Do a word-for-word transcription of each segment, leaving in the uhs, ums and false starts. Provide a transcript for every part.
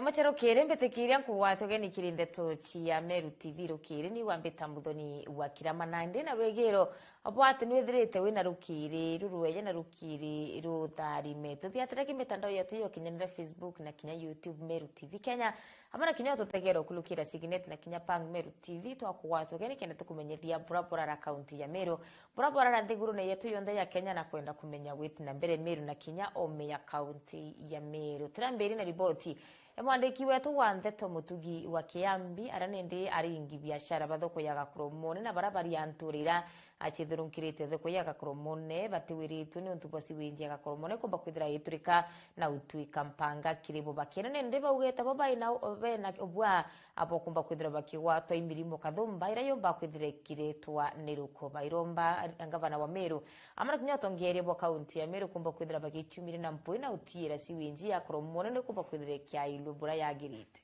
Acha rukiri, mbitikiria nkugwate ugeni kiri ndeto cia Meru T V rukiri, ni wambita Muthoni wa Kirama, na ndi na wigiro bwa ati nwithirite wina rukiri rurweja na rukiri rutharime. Tuthiatire ki mitandao yetu ya ukinyanira, Facebook na kinya YouTube, Meru T V Kenya, amwe na kinya ututegera ukulukira Signet na kinya Pang Meru T V, twakugwata ugeni kenda tukumenyethia bura burara kaunti ya Meru, bura burara nthigurune yetu yonthe ya Kenya, na kwenda kumenya gwiti na mbere Meru na kinya ome ya kaunti ya Meru. Turambiri na riboti e mwandiki wetu wa ndeto Mutugi wa Kiambi, aria nindi aringi biashara ba thoko ya Gakoromone na baria bari antu rira acithurunkirite thoko ya Gakoromone batiwiritwe niuntu bwa siwinji ya Gakoromone kumba kwithira iturika na utwika mpanga kiri bo. Bakiria nindi baugite bo baina bena bwa abo kumba kwithira bakigwatwa i mirimo kathumba iria yumba kwithira ikiritwa ni ruko. Bairomba ngavana wa Meru amwe na kinya utongeria bwa kaunti ya Meru kumba kwithira bagichumiria na mpui na utiira siwinji ya Gakoromone ni kumba kwithira ikiailwe bura yagirite.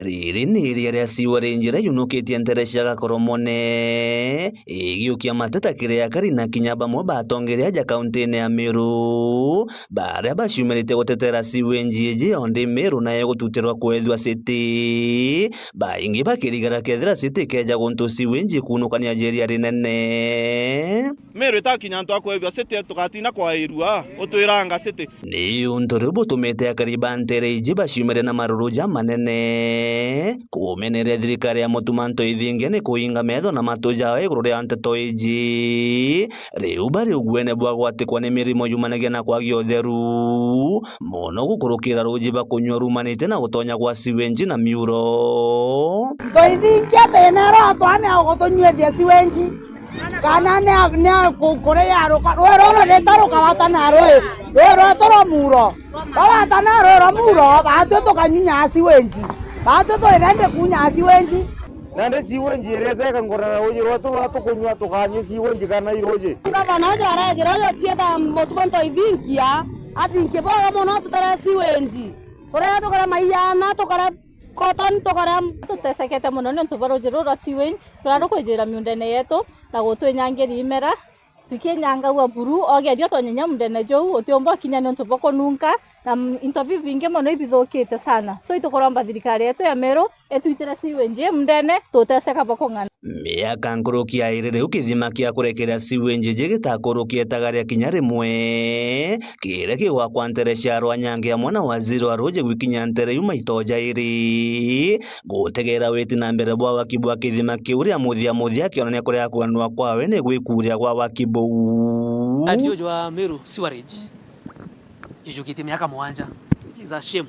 Riri ni iria ria siwinji riria yunukitie ntere cia Gakoromone, igiukia mateta kiri akari na kinya bamwe ba atongeria aja kauntine ya Meru, baria baciumirite gutetera siwinji iji, ondi Meru nayo gututirwa kwethua city. Baingi bakirigara kethira city ikeja guntu siwinji kunukania jeria rinene. Meru itakinya antu a kwethua city, tugatina kwairua utwiranga city. Ni untu riu butumite akari ba ntere iji baciumire na maruru jamanene kumeneria thirikari ya Mutuma Ntoithingia ni kuinga metho na matu jao iguru ria nteto iji. Riu bari uguene bwa gwatikwa ni mirimo yumanagia na kwagia utheru, mono gukurukira ruuji bakunyua rumanite na gutonya gwa siwenji na miuro. Ntoithingia thina iria atwamea gutunyuithia siwenji, kana ni a-, ni a-, ku-, kuria yaruka, rui ruru rita rukawatana rui, rui rwetu rwa muro, rwawatana rui rwa muro, batwi tukanyunya siwenji, batwi twirende kunya siwenji. Nandi siwenji iria itheka ngorana ruuji rwetu ruria tukunyua, tukanyua siwenji kana iruuji. Ngavana uju arethira uju cietha Mutuma Ntoithingia, athinkie bwega mono tutare siwenji. Turia tukare maiana, tukare cotton, tukare. Tutesekete mono niuntu bwa ruuji ruru rwa siwenji ruria rukwijira miundene yetu na gutwinyangiria imera. Tukinyangagua buru, ogeria utonyenya mundene juu, utiumba ukinya niuntu bwa kununka, na, mm, into bibingi mono ibithukite sana. So, itukuromba thirikari yetu ya Meru itwitire siwenji mundene, tuteseka bwa kung'ana. Miaka nkuruki ya iri riu kithima kia kurekeria siwenji ji gitakuruki etaga ria kinya rimwe, kiria kigwakwa ntere cia Rwanyange amwe na waziri wa ruuji gwikinya ntere iu maito jairi. Gutegera witi na mbere bwa waki bwa kithima kiu ria muthia muthia akionania kuria kwenwa kwawe ni gwikuria gwa waki buu. Mradi uyu jwa Meru sewerage jujukitie miaka mugwanja, which is a shame,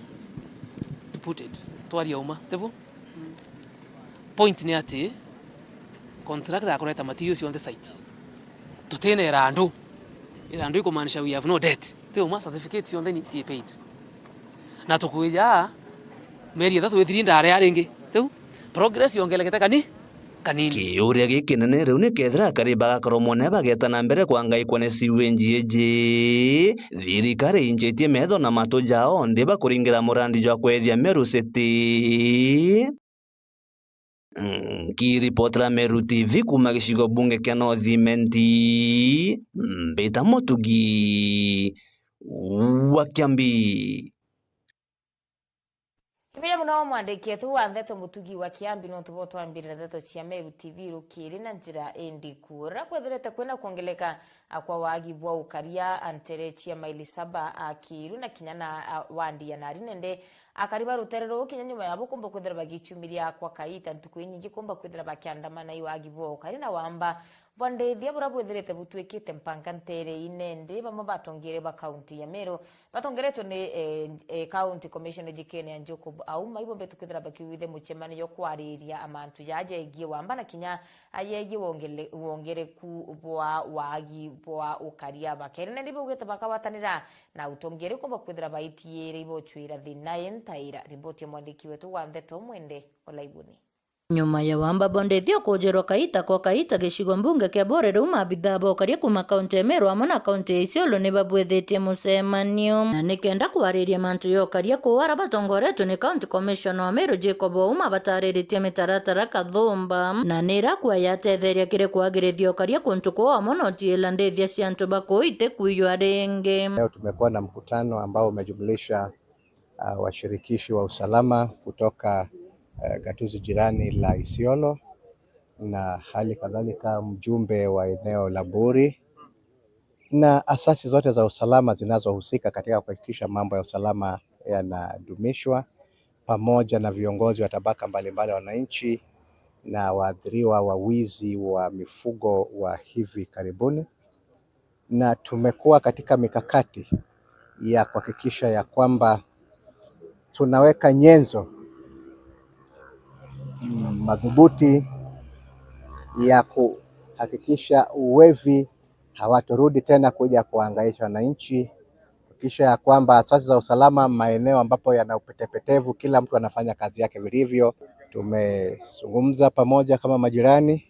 to put it, twaria uma, tibu? Point ni ati contractor akureta materials cionthe site, tutina irandu. Irandu ikumaanisha we have no debt. Ti uma, certificate cionthe ni ci paid. Na tukwija mieri ithatu ithiri ndare ya ringi. Tiu? Progress yongerekete kani? Kanini. Kiuria gikinene riu ni kethira akari ba Gakoromone bageta na mbere kwangaikwa ni siwenji iji, thirikari injitie metho na matu jao ndi bakuringira murandi jwa kwethia Meru City. Nkiripotera Meru T V kuuma gicigo bunge kia North Imenti, mbita Mutugi wa Kiambi. Kibuya muno mwandiki wetu wa ndeto Mutugi wa Kiambi, nontu bwa twambirire ndeto cia Meru T V rukiri na njira indiku. Riria kwethirite kwina kwongeleka a, kwa wagi bwa ukaria a ntere cia maili saba a Kiiru na kinya na, a, wandi ya Nari nende, akari ba rutere ruu kinya nyuma yabo kumba kwithira bagichumiria kwa kaita ntuku inyingi kumba kwithira bakiandamana i wagi bwa ukaria na wamba bwa ndithia buria bwithirite butwikite mpanga ntere ii. Nende bamwe batongere ba kaunti ya Meru batongeretwe ni, eh, eh, County Commissioner jikene ya Jacob Auma ibombete kwithira bakiwithe muchemanio kwariria amantu jaja egie wamba na kinya ayegie wongele-, wongereku bwa wagi bwa ukaria. Bakeri nandi baugite bakawatanira na utongereku bakwithira baitiire ibochwira thina entaira. Riboti ya mwandiki wetu wa ndeto Mwende Olaibuni. Nyuma ya wamba bondethio kujerwa kaita kwa kaita gicigo mbunge kia Bore, riu maabithaa ba ukaria kuuma kaunti ya Meru amwe na kaunti ya Isiolo ni babwithitie mucemanio na nikenda kwariria mantu ya ukaria kuu, ara batongoretwe ni County Commissioner wa Meru Jacob Ouma batariritie mitaratara kathumba na nira kwa yatetheria kiri kwagirithia ukaria kuntu kuu amwe na utiila ndithia cia antu ba kuu itikwiywa ringi. Leo tumekuwa na mkutano ambao umejumlisha, ah, washirikishi wa usalama kutoka, eh, gatuzi jirani la Isiolo, na hali kadhalika mjumbe wa eneo la Buri, na asasi zote za usalama zinazohusika katika kuhakikisha mambo ya usalama yanadumishwa, pamoja na viongozi wa tabaka mbalimbali ya wananchi na waathiriwa wa wizi wa mifugo wa hivi karibuni. Na tumekuwa katika mikakati ya kuhakikisha ya kwamba tunaweka nyenzo, mm, madhubuti ya kuhakikisha wevi hawatorudi tena kuja kuhangaisha wananchi, kuhakikisha ya kwamba asasi za usalama, maeneo ambapo yana upetepetevu, kila mtu anafanya kazi yake vilivyo. Tumezungumza pamoja kama majirani,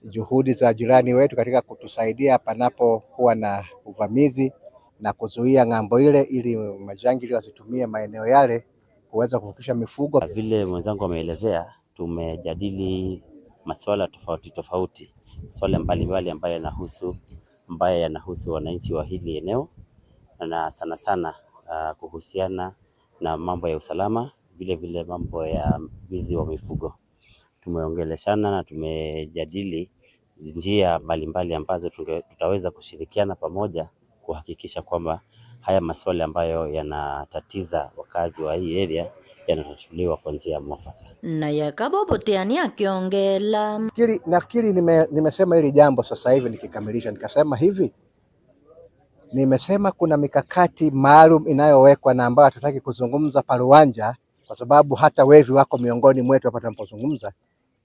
juhudi za jirani wetu katika kutusaidia panapokuwa na uvamizi na kuzuia ng'ambo ile, ili majangili wasitumie maeneo yale kuweza kuvukisha mifugo. Vile mwenzangu ameelezea, tumejadili masuala tofauti tofauti, masuala mbalimbali ambayo yanahusu, ambayo yanahusu wananchi wa hili eneo, na sana sana, ah, kuhusiana na mambo ya usalama, vile vile mambo ya wizi wa mifugo. Tumeongeleshana na tumejadili njia mbalimbali ambazo tunge-, tutaweza kushirikiana pamoja kuhakikisha kwamba haya maswala ambayo yanatatiza wakazi wa hii area yanatatuliwa kwa njia mwafaka. Na yakabo Botiani akiongela. Nafikiri, nafikiri nime-, nimesema hili jambo sasa hivi nikikamilisha, nikasema hivi, nimesema kuna mikakati maalum inayowekwa na ambayo hatutaki kuzungumza pa uwanja, kwa sababu hata wevi wako miongoni mwetu hapa tunapozungumza,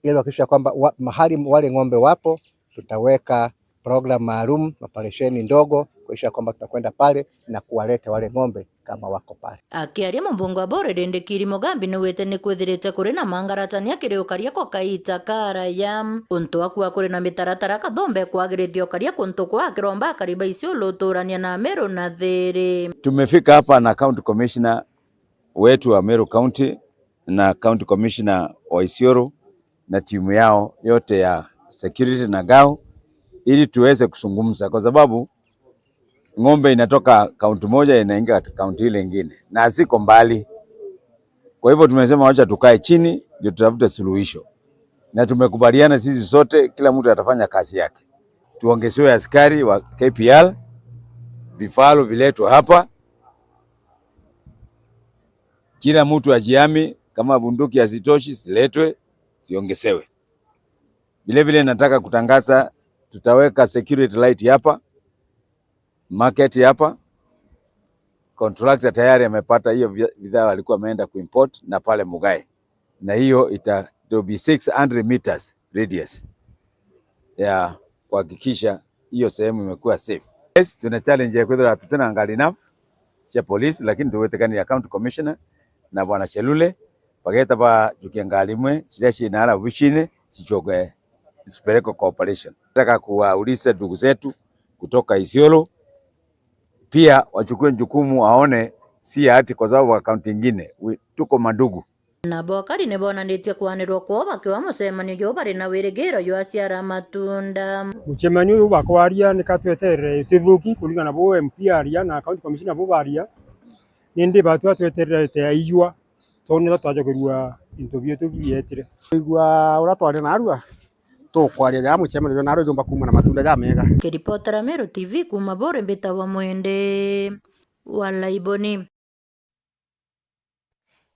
ili kuhakikisha kwamba wa-, mahali wale ng'ombe wapo, tutaweka program maalum, operesheni ndogo, kuhakikisha kwamba tunakwenda pale na kuwaleta wale ng'ombe kama wako pale. Akiaria, mubunge wa Buri Ndindi Kiri Mugambi niwite nikwithirite kuri na mangaratania kiri ukaria kwa kaita karaya. Untu wa kuuga kuri na mitaratara kathombe kwagirithia ukaria kuntu kwa akiromba akari ba Isiolo uturania na Meru na thiri. Tumefika hapa na county commissioner wetu wa Meru County na county commissioner wa Isiolo na timu yao yote ya security na ngao, ili tuweze kuzungumza, kwa sababu ng'ombe inatoka kaunti moja inaingia kaunti ile ingine na ziko mbali. Kwa hivyo tumesema wacha tukae chini ndio tutafute suluhisho, na tumekubaliana sisi sote, kila mtu atafanya kazi yake. Tuongezewe askari wa K P R, vifaru viletwe hapa, kila mtu ajiami, kama bunduki hazitoshi ziletwe, ziongezewe. Vile vile nataka kutangaza, tutaweka security light hapa, market hapa. Contractor tayari amepata hiyo bidhaa, alikuwa ameenda kuimport na pale Mugae, na hiyo ita, there will be six hundred meters radius ya kuhakikisha hiyo sehemu imekuwa safe. Yes, tuna challenge ya kwithira tutena ngari enough cia police, lakini tugwitikania county commissioner na bwana Chelule, bageta bajukia ngari imwe ciria ciina ara obicine, cicoke zipelekwe kwa operation. Nataka kuwauliza ndugu zetu kutoka Isiolo pia wachukue jukumu, waone si ati kwa sababu wa kaunti ingine, we-, tuko mandugu. Nabo akari ni bonanitie kwanirwa kwoo bakiwa mucemanio juu bari na wirigiro jwa ciara matunda. Mucemanio uyu bakwaria ni katweterere itithuki kuringana bo M P aria na county commissioner bo baria, nindi batwa twetererete aijua, tondu nitho twaja kurua into bietu bietire. Igua uria twari narua, tukwaria ja mucemanio jwa narua jumba kuuma na matunda ja mega. Kiripotera Meru T V kuuma Buri, mbitagwa Mwende wa Laiboni.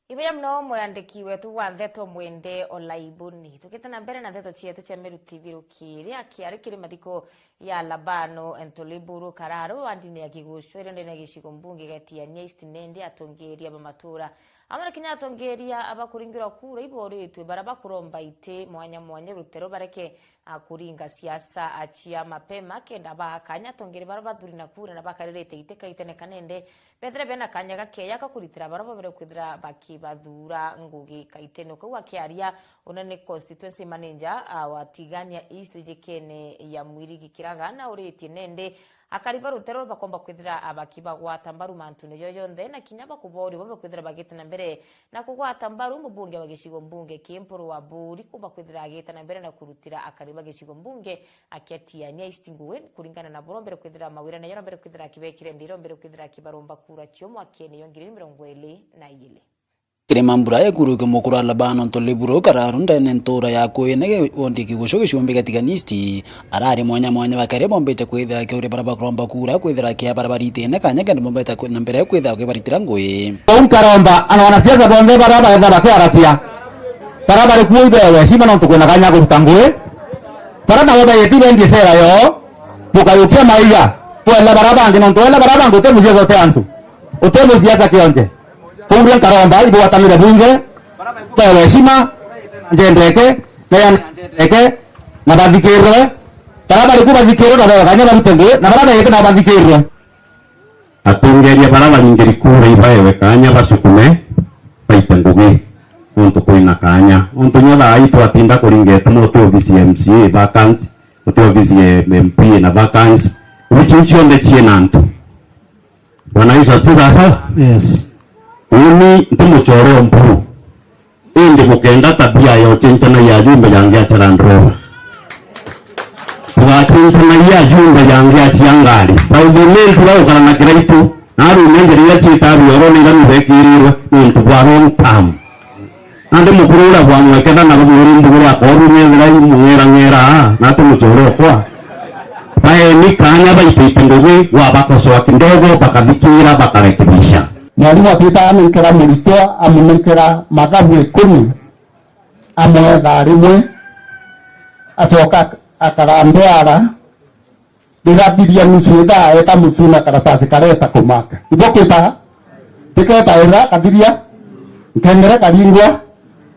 Ibuya muno mwandiki wetu wa ndeto Mwende Olaibuni. Tukite na mbere na ndeto cietu cia Meru T V rukiri, akiari kiri mathiko ya Labano Ntuliburu Kararu wa ndini ya Kigucu iria ndene ya gicigo mbunge gia Tigania East, nindi atongeria ba matura amwe na kinya atongeria abakuringirwa kura iboritwe bara bakuromba iti mwanya mwanya rutero bareke a kuringa siasa a cia mapema, kenda baa kanya atongeria bara bathuri na kura na bakaririte iti kaitene kanende, bethire bena kanya gakeya ka kuritira bara babere kwithira bakibathura ngugi kaitene. Ukau akiaria, una ni constituency manager, a, wa Tigania East wijikene ya Mwirigi Kira Aga na uritie nende akari ba rutero bakomba kwithira abakibagwata mbaru mantune jo jonthe, na kinya bakuboria bo bakwithira bagite na mbere na kugwata mbaru mubunge wa gicigo mbunge ki Mpuru wa Buri, kumba kwithira agite na mbere na kurutira akari ba gicigo mbunge akiatiania East Ngui, kuringana na burombere kwithira mawira na yorombere kwithira akibekire ndiro mbere kwithira akibaromba kura cio mwakene yo ngiri mirongo iri na igiri. Kirima mbura ekuruke mukuru alaba nontu liburu kararu ndene ntura ya kwinege wondi kigucu gicumbi gatiganist. Arari mwanya mwanya bakari bombite kwithira kiuri bara bakuromba kura kwithira kia bara baritine kanya kenda bombite kwi-, na mbere kwithira kibaritira ngui. Kou nkaromba ana wanasiasa bonthe bara baetha bakiarakia, bara bari kuo ibewe heshima nontu kwina kanya kuruta ngui, bara nabo baiti bendie sera yo, bukayukia maiga, bwela bara bangi nontu wela bara bangi uti musiasa uti antu, uti musiasa kionje. Kuu rio nkaromba ibwatanire bunge, bewe heshima, njendeke, na ya njendeke, na bathikirwe. Bara bari ku bathikirwe na bewe kanya barute ngui, na bara beete na bathikirwe. Atongeria bara baringiri kura ibaewe kanya bacukume, baite ngugi, nontu kwina kanya. Nontu nyotha ai twatinda kuringeta no ti ofisi ya M C A vacant, uti ofisi ya M P na vacancy. Ubichi cionthe ciina antu. Bwana Yesu asifiwe sawa sawa. Yes. Uni nti muchore o Mpuru. Indi bukenda tabia ya uchenchana ya jumbe yangi acha Land Rover. Tugachenchana ya jumbe yangi acha ngari. South Imenti tura ukara na kiraitu. Na arume njira iria ciita bioro ni iria mibekirirwe ni untu bwa wrong term. Nandi mukuru uria bwamweketha na bamwiri mbuguru akoru nyethira imung'era ng'era, na ati muchore okwa. Baeni kanya baitite ngugi, wabakosoa kidogo, bakathikira, bakarekebisha. Mwarimu atwita anenkera muritwa, amunenkera mathabu ikumi, amwetha rimwe, acoka akarandwara, rirathiria nusu ithaa, eta mucii na karatasi kareta kumaka. Ibo kwita, tiketa ira kathiria, nkengere karingwa,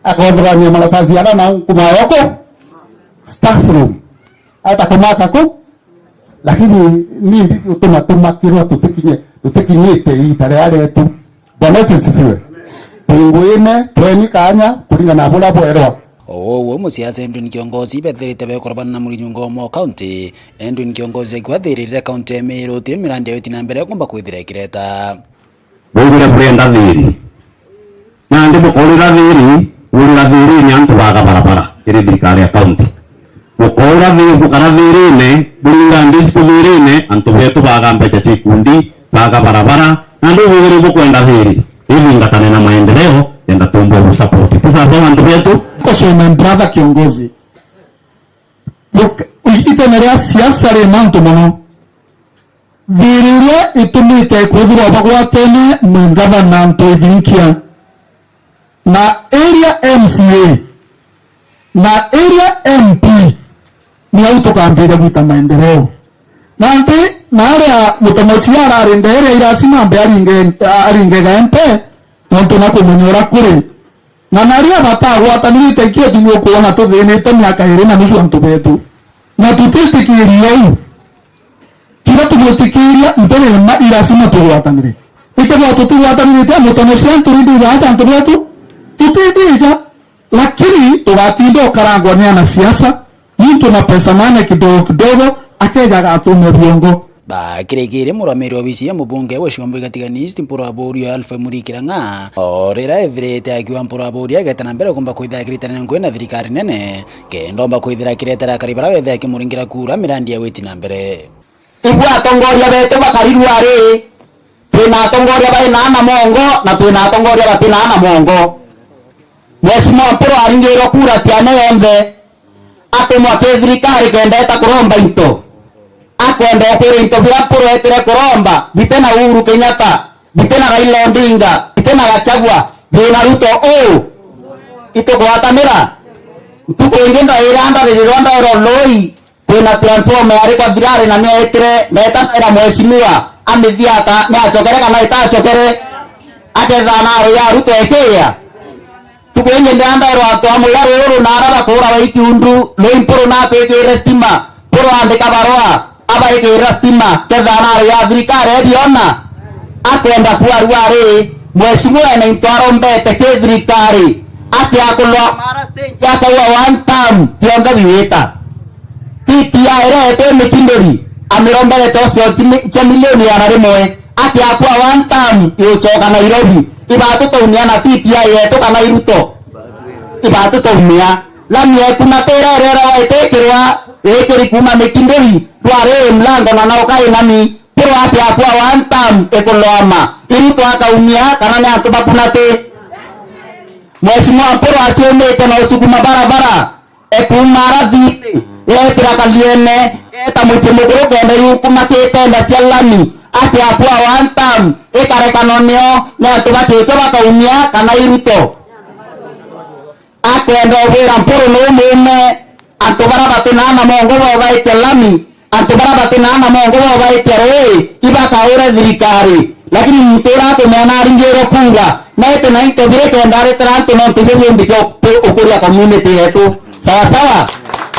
akothorania maratasi ara na nkuma yoko, staff room. Eta kumaka ku, lakini nindi utuma tumakirwa tutikinye, tutikinyite iita ria retu. Bwana Yesu asifiwe. Twinguine, tweni kanya, kuringana na buria bwerwa. Uu, musiasa Edwin Kiongozi bethirite bekorobana na Murinyungo mo county. Edwin Kiongozi akiwa thirire county ya Meru, ti mirandi ya witi na mbere kumba kwithira ikireta. Bwigire burenda thiri. Nandi bukorira thiri, urira thirini antu baga barabara, iri thirikari ya county. Bukoora thi-, bukara thiirine, buringa ndisku thiirine, antu betu baga mbeca cia ikundi, baga barabara, na ndu bwigire bukwenda thiiri, ithingatane na maendeleo, kenda tuumba gusupport. Ti sawa antu betu? Koshona brother kiongozi. Look, itene ria siasa ri mantu mono. Thiiri iria itumite kwithirwa bagwatene ni ngavana Ntwithinkia. Na area M C A na area M P ni au tukambira gwita maendeleo. Nandi na aria Mutomochia arari ndeere irasima ambe aringe, aringe gaempe, nontu na kumenya uria kuri. Na naria batagwatanirite ikio tu ni ukuona tuthinite miaka iri na nusu antu betu. Na tutitikiria u. Kiria tugwitikiria mbere ya ma irasima tugwatanire. Ikethirwa tutigwatanirite, Mutomochia nturinditha atia antu betu? Tutindija. Lakini tugatinda ukarangwa ni anasiasa, muntu na pesa nane kidogo kidogo, akeja agatume biongo. Bakirikiri murumiri wa obisi ya mubunge wa Ciombo Igatiga East, Mpuru Aburi Alpha Murikirang'a, o rira ethirite akiuga Mpuru Aburi ageta na mbere kumba kwithira akiritana ngugi na thirikari nene, kenda omba kwithira akiretera akari bara bethe akimuringira kura mirandi ya witi na mbere. Ibua atongoria betu bakari ruari, twina atongoria bari na ana mongo na twina atongoria bati na ana mongo. Mheshimiwa Mpuru aringirwe kura tiane yonthe, atumwa ki thirikari kenda eta kuromba into. Akwenda ukwira into bira Mpuru etire kuromba, bite na Uhuru Kenyatta, bite na Raila Odinga, bite na Gachagua, bina Ruto uu. Itugwatanira. Ntuku ingi ndaira ndaririrwa ndairwa Loi, kwina transformer yari kwa thirari na nietire, ndeta naira mheshimiwa, amithiata, niacokere kana itacokere? Aketha na aru ya Ruto ekiria. Ntuku ingi ndia ndairwa antu amwe ya ruru na ara bakuura wa Ikiundu, Loi Mpuru natwikire stima, Mpuru andika barua, abaikira stima, ketha na aru ya thirikari eriona. Akwenda kuarua ari, mheshimiwa ena into arombete ki thirikari, ati akulwa mara stage akauga one term, bionthe biwita. T T I iretwe Mikinduri, amirombere tosto cia milioni igana rimwe, ati akua one term iucoka Nairobi, ibatu taumia na T T I yetu kana iruto? Ibatu taumia. Lami eku na tira irera waitikirwa, wikiri kuma Mikinduri, rwari mlango na nauka inami, kirwa ati akua one term ikulwama, iruto akaumia kana ni antu bakunati? Mheshimiwa Mpuru aciumite na ucukuma barabara, ekuuma arathite, yeetira Kaliene, eeta mucii mukuru kenda yukumakite nda cia lami, ati akua one term, ikarekanwa nio, ni antu bakiucio bakaumia kana iruto? Akwenda ubwira Mpuru nuu muume, antu bara batinaa na mongo bobaitia lami, antu bara batinaa na mongo bobaitia rui, ibakaure thirikari. Lakini muntu uria akumea na aringirwe kura, naite na into biri kenda aretera antu nontu ibio bionthe bia uku-, ukuria community yetu. Sawa sawa?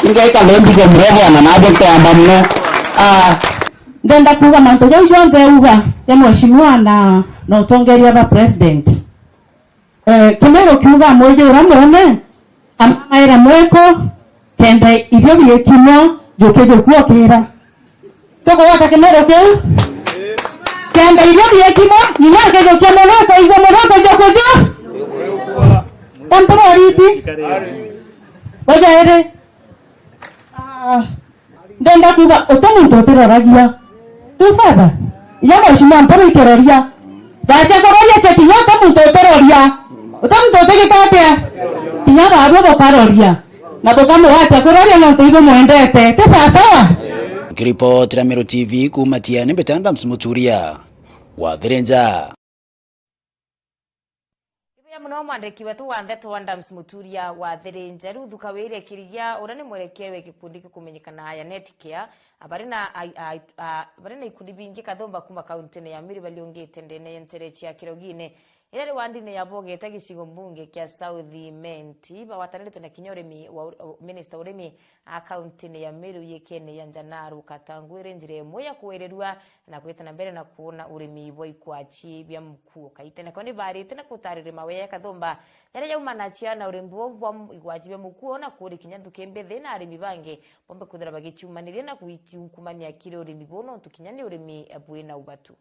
Ingaika lombi kwa mrebo ana nabo twamba muno. Ah. Ndenda kuuga mantu jau jonthe uga ya mheshimiwa na, na utongeria ba president. Eh, Kimiru kiuga mwiji uria murume, amamaira mweko, kenda irio biikimwa, njuki jukuokira. Tukugwata Kimiru kiu? Kenda irio biikimwa, inya akijukia muruko, igua muruko jukuju. Tampuroriti. Wajairi. Ah. Ndenda kuuga, uti muntu utiroragia. Tu further. Inya mheshimiwa Mpuru ikiroria. Ndacha kuroria cheki, inya uti muntu utiroria. Uti muntu utigita atia? Kinya baabua bukaroria. Na bukamugwatia kuroria nontu ibumwendete. Ti sawa sawa? Nkiripotera Meru T V kuuma Tiani, mbita Adams Muturia wa Thirinja. Ibuya muno mwandiki wetu wa ndeto Adams Muturia wa Thirinja. Ruth Kawira Kirigia, uria ni mwerekeri wa gikundi gikumenyekana ya Netcare, a, bari na, a, a, a, bari na ikundi bingi kathumba kuma kauntine ya Meru bariungite ndene ya ntere cia Kirogine, iria ri wandine ya Bogeta gicigo mbunge kia South Imenti, bagwatanirite na kinya urimi wa ur-, o, minista urimi a kauntine ya Meru yikene ya Njanaru Katangwire njira imwe ya kwerirua na gwita na mbere na kwona urimi bwa ikwachi bia mukuo. Kaite nako ni barite na kutariria maweya kathumba jaria jaumanacia na urimi buu bwa m-, ikwachi bia mukuo na kuri kinya nthuki mbithi na arimi bangi bombe kwithira bagichiumaniria na gwiciukumania kiri urimi buu nontu kinya ni urimi bwina ubatu.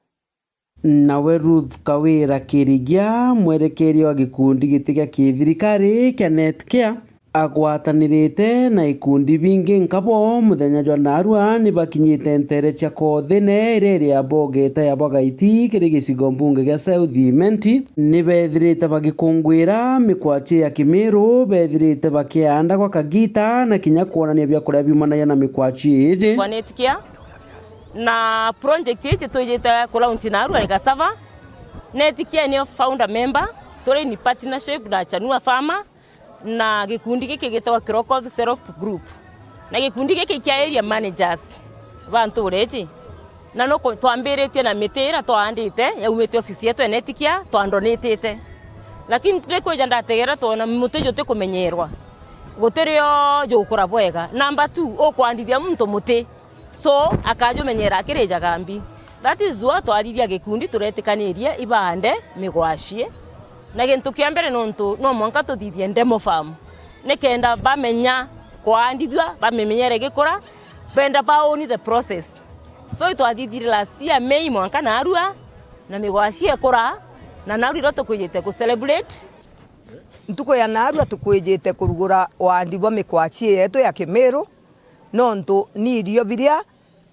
Nawe Ruth Kawira Kirigia, mwerekeria wa gikundi giti gia kithirikari kia Netcare, agwatanirite na ikundi bingi nkabo muthenya jwa naarua ni bakinyite ntere cia Kothine iria iri ya Bogeta ya Bwagaiti kiri gicigo mbunge gia South Imenti. Ni bethirite bagikungwira mikwachi ya Kimiru, bethirite bakianda gwa kagita na kinya kwonania biakuria biumanagia na mikwachi iji. Kwa Netcare, Na project iji twijite ku launch naarua ni cassava. Netcare niyo founder member, turi in partnership na Chanua Farmer na gikundi giki gitagwa Kirokoth Self Group. Na gikundi giki kia area managers ba ntuura iji. Na nuku twambiritie na miti iria twaandite yaumite ofisi yetu ya Netcare, twandonitite. Lakini rikwija ndategera twona muti jutikumenyerwa. Gutirio jukura bwega. Number two, ukwandithia muntu muti. So, akajumenyera akirijaga mbi. That is why twaririe gikundi turetikanirie ibaande migwachie. Na gintu kia mbere nontu no mwanka tuthithie demo farm. Nikenda bamenya kwaandithua, bamimenyere gikura, benda ba own the process. So, itwathithirie last year May mwanka naarua, na migwachie ikura, na naarua irio tukwijite ku celebrate. Ntuku ya naarua tukwijite kurugura waandi bwa mikwachi yetu ya Kimiru, nontu ni irio biria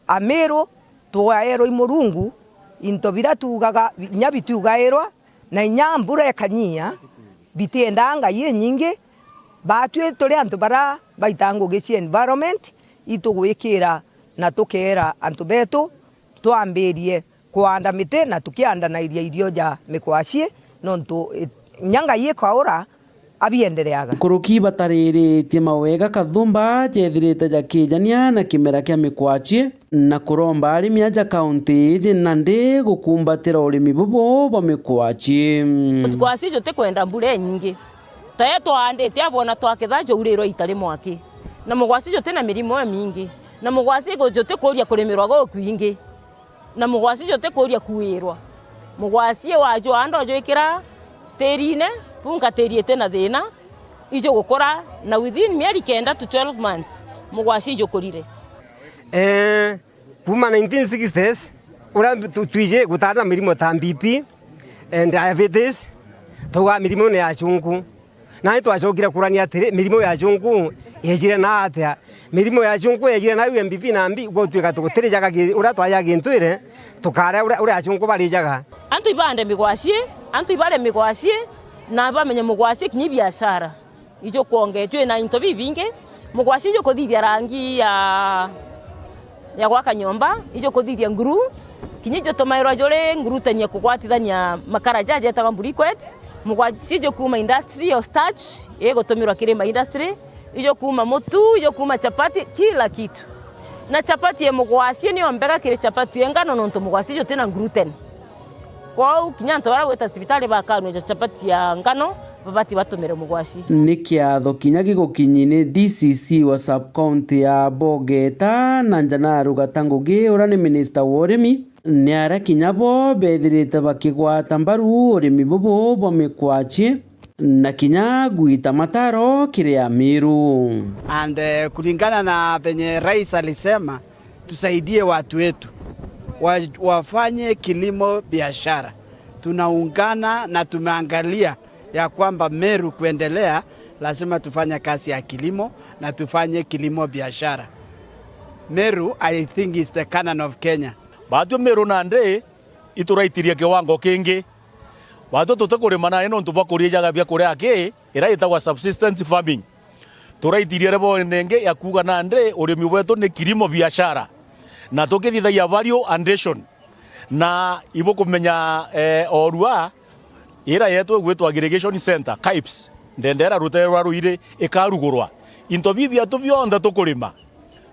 Amiru twaerwa i Murungu, into biria tuugaga inya bitiugairwa, na inya mbura ikanyia, bitiendaa ngai inyingi. Baatwi turi antu baria baita ngugi cia environment, itugwikira na tukeera antu betu twambirie kwaanda miti na tukiandanairia irio ja mikwachi, nontu, eh, inya ngai ikaura, abiendereaga. Nkuruki batariritie mawega kathumba jethirite jakijania na kimera kia mikwachi, na kuromba arimi aja kaunti iji nandi gukumbatira urimi bubu bwa mikwachi. Mikwachi jutikwenda mbura inyingi. Tae twaandite abona twaketha jaurirwa ita rimwe aki. Na mugwachi juti na mirimo imingi. Na mugwachi gu-, jutikuria kurimirwa gukwingi. Na mugwachi jutikuria kuirwa. Mugwachi wajwaanda ujwikira tiirine, bunka tiiri iti na thiina, ijugukura, na within mieri kenda to twelve months, mugwachi ijukurire. Eh, kuma nineteen sixties, uria tu-, twiji gutari na mirimo ta B P and diabetes, twaugaga mirimo ni ya chunku. Na twacokire kurania atiri, mirimo ya chunku yejire na atia? Mirimo ya chunku yejire na U M B P na mbi, gutwika tugutirijaga gi-, uria twajaga gintwire, tukaria uria, uria achunku barijaga. Antu ibande migwaci, antu ibare migwaci, na bamenye mugwaci kinya biashara. Ijo kwonge, twina into bibingi. Mugwaci ijo kuthithia rangi ya, ya gwaka nyomba, ijo kuthithia nguru, kinya ijo tumairwa juri ngurutania kugwatithania makara jaja jetagwa briquettes. Mugwaci ijo kuma industry ya starch, igutumirwa kiri ma industry, ijo kuma mutu, ijo kuma chapati, kila kitu. Na chapati ya mugwaci niyo mbega kiri chapati ya ngano, nontu mugwaci ijo tina gluten. Kwou kinya antu baria gwita cibitari bakanua ja chapati ya ngano, babati batumire mugwaci. Ni kiatho kinya gigukinyi ni D C C wa sub-county ya Bogeta na Njana Rugata Ngugi, uria ni minista wa urimi, ni aria kinya bo bethirite bakigwata mbaru urimi bubu bwa mikwachi na kinya gwita mataro kiri Amiru. And, eh, kulingana na venye rais alisema, tusaidie watu wetu wa-, wafanye kilimo biashara. Tunaungana na tumeangalia ya kwamba Meru kuendelea, lazima tufanye kazi ya kilimo na tufanye kilimo biashara. Meru, I think, is the Canaan of Kenya. Baatwi Meru nandi ituraitirie kiwango kingi. Baatwi tutikurima nandi nontu bwa kurijaga biakuria aki, iria itagwa subsistence farming. Turaitirie level ingi ya kuuga nandi urimi bwetu ni kilimo biashara, na tukithithagia value addition. Na ibukumenya, eh, orua ira yetu igwitwa aggregation center, KAIPS, ndendera rutere rwa Ruiri ikarugurwa. Into biu bietu bionthe tukurima,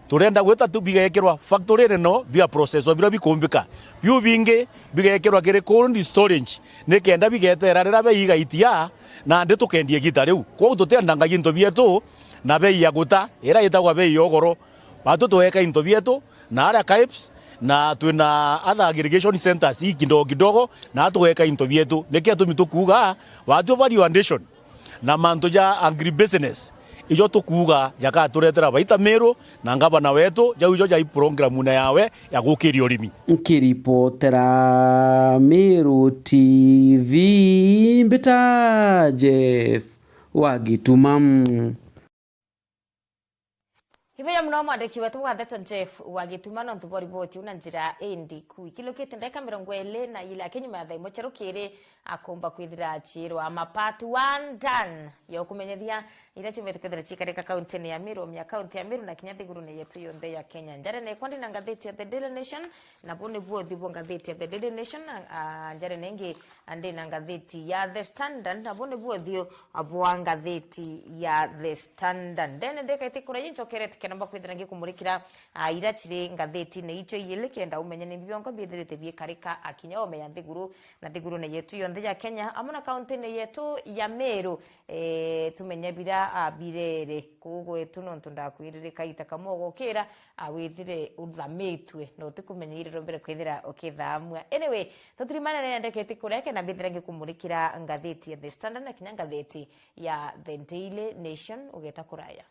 turenda gwita tu bigekirwa factory nene, biga processwa biria bikumbika. Biu bingi bigekirwa kiri cold storage, nikenda bigetera riria bei igaitia, nandi tukendia igita riu. Kwou tutiendangagia into bietu na bei ya guta, iria itagwa bei ya ugoro. Batu tugeka into bietu na aria KAIPS, na twina other aggregation centers ii kidogo kidogo, na tugeka into bietu. Nikio gitumi tukuuga, batu value addition na mantu ja agribusiness, ijo tukuuga jakaturetera baita Meru na ngavana wetu, jau ijo jai programune yawe ya gukiria urimi. Nkiripotera Meru T V, mbita Jeff wa Gituma. Ibeya muno mwandiki wetu wa ndeto Jeff wa Gituma nontu bwa riboti iu na njira indiku. Ikilukite ndagika mirongo iri na iri aki nyuma ya thaa imwe cia rukiri, akumba kwithira aciirwa ma part one done ya ukumenyethia iria ciumite kwithira cikarika kauntine ya Meru, mia kaunti ya Meru na kinya nthigurune yetu yonthe ya Kenya. Njare nekwa ndina ngathiti ya The Daily Nation, na bu nibu uthiu bwa ngathiti ya The Daily Nation, na, ah, njare nengi ndina ngathiti ya The Standard, na bu nibu uthiu bwa ngathiti ya The Standard. Ndene ndekaiti kuraia, ncokerete kenda mba kwithira ngikumurikira, ah, iria ciri ngathitine icio iiri, kenda umenya ni biongo biithirite biikarika, akinya umenya nthiguru na nthigurune yetu yonthe ya Kenya, amwe na kauntine yetu ya Meru, eh, tumenye bira, ah, birere kuu gwetu, nontu ndakwirire kaita kamwe ugukira, ah, withire uthamitue, na utikumenya iri rombere kwithira ukithamua. Anyway, tutirimane na ndeketi kureke na mbithira ngikumurikira ngathiti ya The Standard na kinya ngathiti ya The Daily Nation, ugeta kuraya.